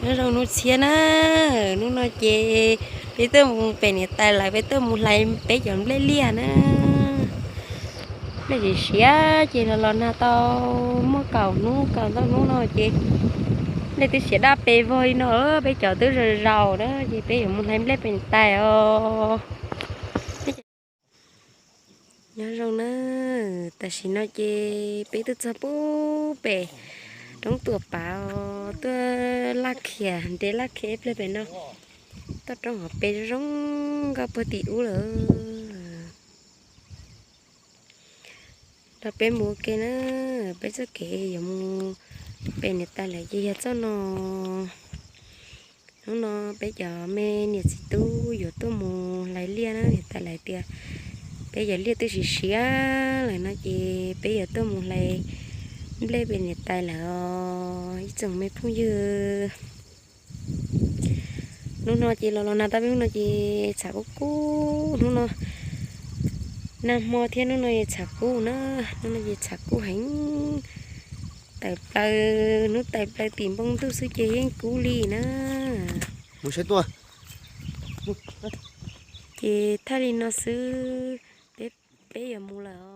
Nyob zoo hnub tshiab na, hnub no ces peb tuaj mus pem niam tais lawv, peb tuaj mus hlais peb cov nplej liaj na. Nplej siav siav ces los los nag tau muaj kaum hnub kaum ntau hnub no ces nplej twb siav daj pes vog li no, peb cov twb zaus zaus na ces peb yuav mus hlais nplej pem niam tais os. Nyob zoo na, tam sim no ces peb tuaj txog pub pem roob Tuam Pav os, tuaj laj khiav, nres laj khiav ib pliag pem no, toj roob hov peb zoo nkauj puag tim ub lawm. Nrog peb mus ua ke na, peb txoj kev yuav mus pem niam tais lawv ces yog txoj no. Hnub no peb cov me niam txiv tub yuav tuaj mus hlais liaj na, niam tais lawv tias peb cov liaj twb siav siav lawm no ces peb yuav tuaj mus hlais nplej pem niam tais lawv os ib tsoom me phooj ywg. Hnub no ces los los nag tau peb hnub no ces txhav kub kub hnub no. Nag hmo thiab hnub no es txhav kub na, hnub no ces txhav kub heev. Tawm plaws, hnub tawm plaws tim npoo ntuj xwb ces yeej kub li na. Ces thaij li no xwb, peb, peb yuav mus lawm.